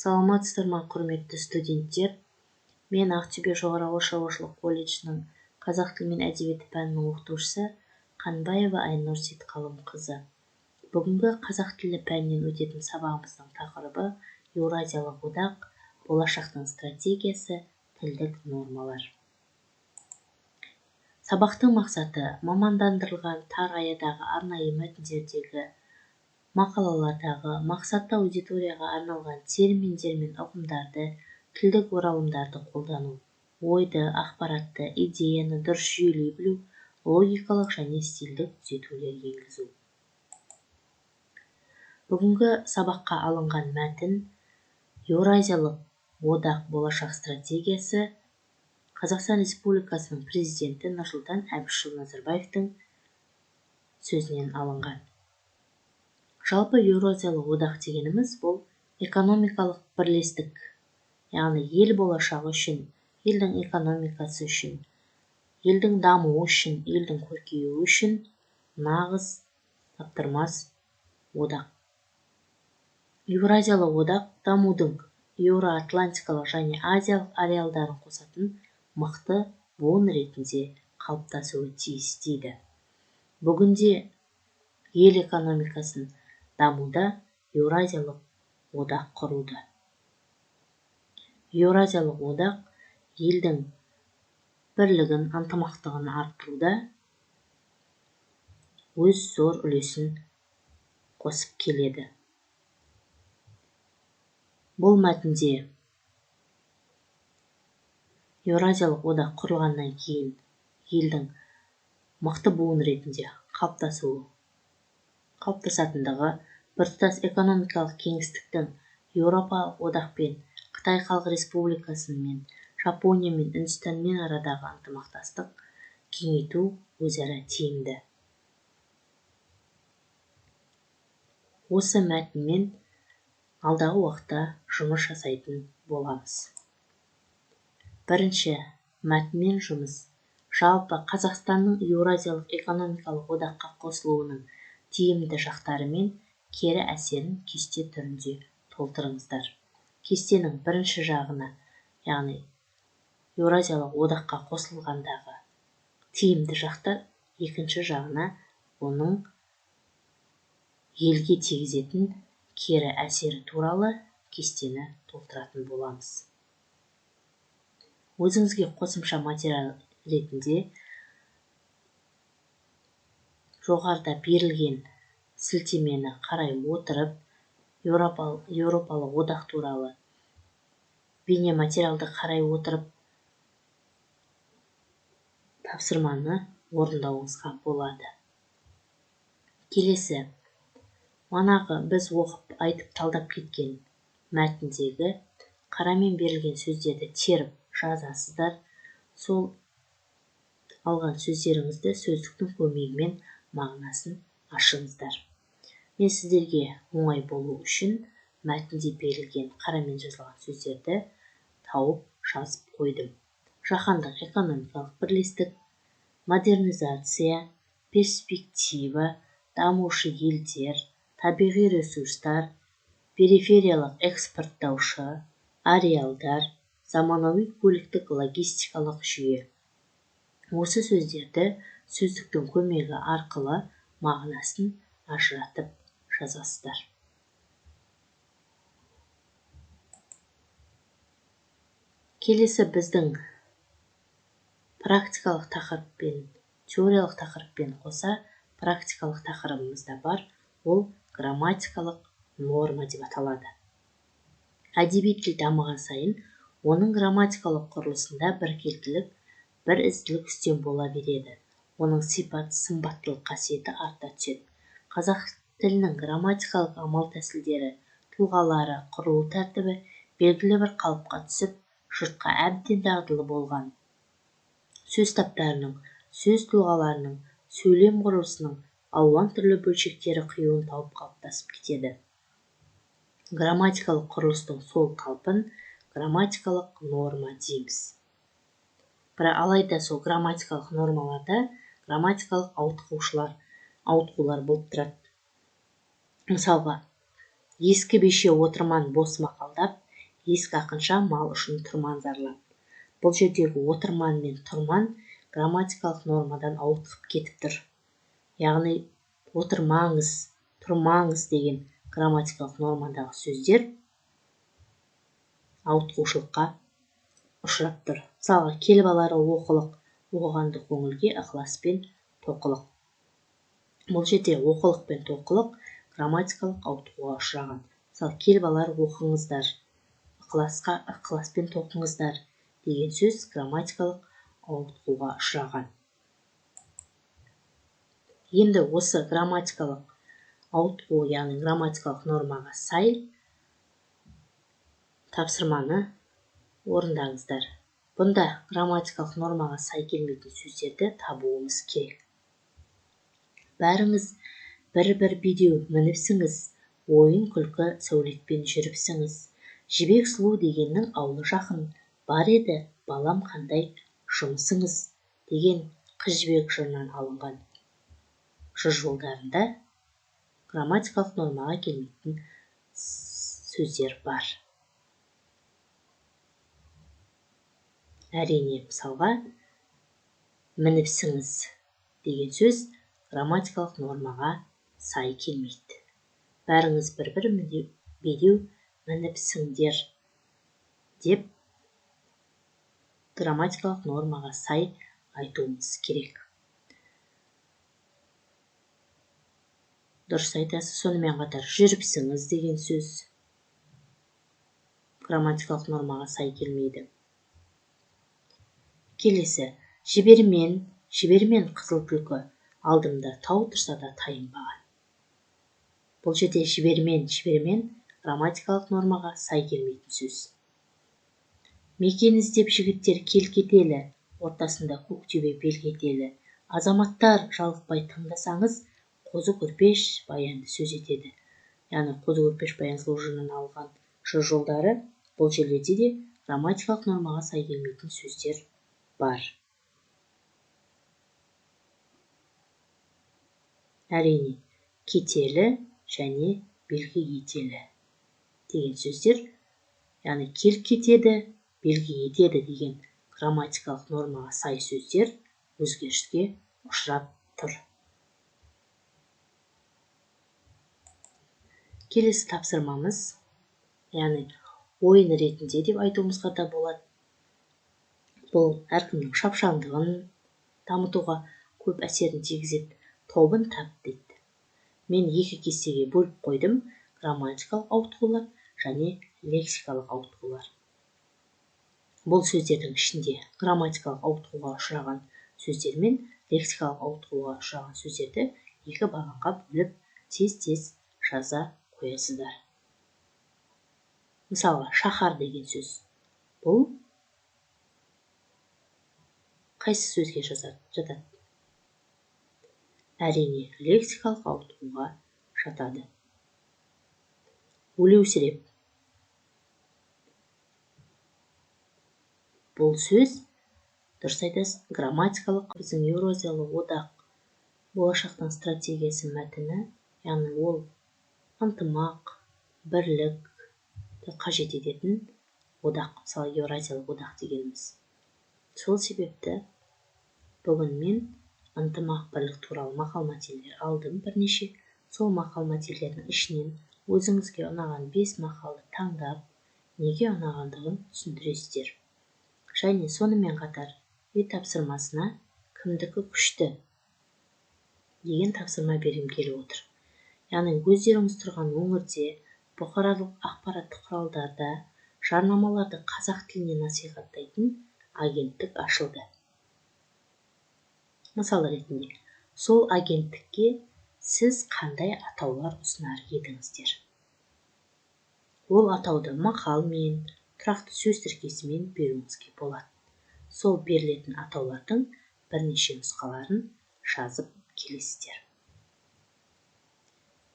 Саламатсыздар ма, құрметті студенттер! Мен Ақтөбе жоғары ауыл шаруашылық колледжінің қазақ тілі мен әдебиеті пәнінің оқытушысы Қанбаева Айнұр Сейтқалымқызы. Бүгінгі қазақ тілі пәнінен өтетін сабағымыздың тақырыбы Еуразиялық одақ, болашақтың стратегиясы, тілдік нормалар. Сабақтың мақсаты: мамандандырылған тар аядағы арнайы мәтіндердегі, мақалалардағы мақсатты аудиторияға арналған терминдер мен ұғымдарды, тілдік оралымдарды қолдану, ойды, ақпаратты, идеяны дұрыс жүйелей білу, логикалық және стильдік түзетулер енгізу. Бүгінгі сабаққа алынған мәтін Еуразиялық одақ болашақ стратегиясы, Қазақстан Республикасының президенті Нұрсұлтан Әбішұлы Назарбаевтың сөзінен алынған. Жалпы Еуразиялық одақ дегеніміз бұл экономикалық бірлестік, яғни ел болашағы үшін, елдің экономикасы үшін, елдің дамуы үшін, елдің көркеюі үшін нағыз таптырмас одақ. Еуразиялық одақ дамудың еуроатлантикалық және азиялық ареалдарын қосатын мықты буын ретінде қалыптасуы тиіс дейді. Бүгінде ел экономикасын дамуда Еуразиялық одақ құрылды. Еуразиялық одақ елдің бірлігін, ынтымақтығын арттыруда өз зор үлесін қосып келеді. Бұл мәтінде Еуразиялық одақ құрылғаннан кейін елдің мықты буын ретінде қалыптасатындығы, біртұтас экономикалық кеңістіктің Еуропалық одақпен, Қытай Халық Республикасымен, Жапониямен, Үндістанмен арадағы ынтымақтастық кеңейту өзара тиімді. Осы мәтінмен алдағы уақытта жұмыс жасайтын боламыз. Бірінші, мәтінмен жұмыс. Жалпы Қазақстанның Еуразиялық экономикалық одаққа қосылуының тиімді жақтары мен кері әсерін кесте түрінде толтырыңыздар. Кестенің бірінші жағына, яғни Еуразиялық одаққа қосылғандағы тиімді жақтар, екінші жағына оның елге тигізетін кері әсері туралы кестені толтыратын боламыз. Өзіңізге қосымша материал ретінде жоғарыда берілген сілтемені қарай отырып, Еуропалық одақ туралы бейнематериалды қарай отырып, тапсырманы орындауыңызға болады. Келесі, манағы біз оқып, айтып, талдап кеткен мәтіндегі қарамен берілген сөздерді теріп жазасыздар. Сол алған сөздеріңізді сөздіктің көмегімен мағынасын ашыңыздар. Мен сіздерге оңай болу үшін мәтінде берілген қарамен жазылған сөздерді тауып жазып қойдым. Жаһандық экономикалық бірлестік, модернизация, перспектива, дамушы елдер, табиғи ресурстар, перифериялық экспорттаушы, ареалдар, заманауи көліктік логистикалық жүйе. Осы сөздерді сөздіктің көмегі арқылы мағынасын ажыратып жазасыздар. Келесі біздің практикалық тақырыппен, теориялық тақырыппен қоса практикалық тақырыбымыз да бар. Ол грамматикалық норма деп аталады. Әдеби тіл дамыған сайын оның грамматикалық құрылысында біркелкілік, бір ізділік үстем бола береді. Оның сипат, сымбаттылық қасиеті арта түседі. Қазақ тілінің грамматикалық амал тәсілдері, тұлғалары, құрылу тәртібі белгілі бір қалыпқа түсіп, жұртқа әбден дағдылы болған. Сөз таптарының, сөз тұлғаларының, сөйлем құрылысының алуан түрлі бөлшектері қиюын тауып қалыптасып кетеді. Грамматикалық құрылыстың сол қалпын грамматикалық норма дейміз. Бірақ алайда сол грамматикалық нормаларда грамматикалық ауытқулар болып тұрады. Мысалға, ескі беше отырман бос мақалдап, Ескі ақынша мал үшін тұрман зарлап. Бұл жердегі отырман мен тұрман грамматикалық нормадан ауытқып кетіп тұр. Яғни отырмаңыз, тұрмаңыз деген грамматикалық нормадағы сөздер ауытқушылыққа ұшырап тұр. Мысалға, келіп алары оқылық, оқығанды көңілге ықыласпен тоқылық. Бұл жерде оқылық пен тоқылық грамматикалық ауытқуға ұшыраған. Мысалы, келіп алары оқыңыздар, ықыласпен тоқыңыздар деген сөз грамматикалық ауытқуға ұшыраған. Енді осы грамматикалық ауытқу, яғни грамматикалық нормаға сай тапсырманы орындаңыздар. Бұнда грамматикалық нормаға сай келмейтін сөздерді табуымыз керек. Бәріңіз бір-бір бедеу мініпсіңіз, ойын-күлкі сәулетпен жүріпсіңіз. Жібек сұлу дегеннің аулы жақын, бар еді, балам қандай жұмысыңыз деген Қыз Жібек жырынан алынған жыр жолдарында грамматикалық нормаға келмейтін сөздер бар. Әрине, мысалға, мініпсіңіз деген сөз грамматикалық нормаға сай келмейді. Бәріңіз бір-бір бедеу мініпсіңдер деп грамматикалық нормаға сай айтуымыз керек. Дұрыс айтасыз. Сонымен қатар жүріпсіңіз деген сөз грамматикалық нормаға сай келмейді. Келесі, жібермен, жібермен қызыл түлкі, алдымда тау тұрса да тайынбаған. Бұл жерде жібермен, жібермен грамматикалық нормаға сай келмейтін сөз. Мекен іздеп жігіттер кел кетелі, ортасында көк төбе белгі етелі. Азаматтар жалықпай тыңдасаңыз, Қозы Көрпеш баянды сөз етеді. Яғни Қозы Көрпеш Баян сұлу жырынан алған жыр жолдары бұл жерлерде де грамматикалық нормаға сай келмейтін сөздер бар. Әрине, кетелі және белгі етелі деген сөздер, яғни кел кетеді, белгі етеді деген грамматикалық нормаға сай сөздер өзгеріске ұшырап тұр. Келесі тапсырмамыз, яғни ойын ретінде деп айтуымызға да болады. Бұл әркімнің шапшаңдығын дамытуға көп әсерін тигізеді. Тобын тап дейді. Мен екі кестеге бөліп қойдым: грамматикалық ауытқулар және лексикалық ауытқулар. Бұл сөздердің ішінде грамматикалық ауытқуға ұшыраған сөздер мен лексикалық ауытқуға ұшыраған сөздерді екі бағанға бөліп тез-тез жаза қоясыздар. Мысалы, шаһар деген сөз. Бұл қайсы сөзге жатады? Әрине, лексикалық ауытқуға жатады. Өлеусіреп. Бұл сөз, дұрыс айтасыз, грамматикалық біздің Еуразиялық одақ болашақтың стратегиясы мәтіні, яғни ол ынтымақ, бірлікті қажет ететін одақ, мысалы Еуразиялық одақ дегеніміз. Сол себепті бүгін мен ынтымақ, бірлік туралы мақал-мәтелдер алдым бірнеше. Сол мақал-мәтелдердің ішінен өзіңізге ұнаған 5 мақалды таңдап, неге ұнағандығын түсіндіресіздер. Және сонымен қатар үй тапсырмасына кімдікі күшті деген тапсырма бергім келіп отыр. Яғни өздеріңіз тұрған өңірде бұқаралық ақпараттық құралдарда жарнамаларды қазақ тіліне насихаттайтын агенттік ашылды. Мысал ретінде, сол агенттікке сіз қандай атаулар ұсынар едіңіздер? Ол атауды мақалмен, тұрақты сөз тіркесімен беруіңізге болады. Сол берілетін атаулардың бірнеше нұсқаларын жазып келесіздер.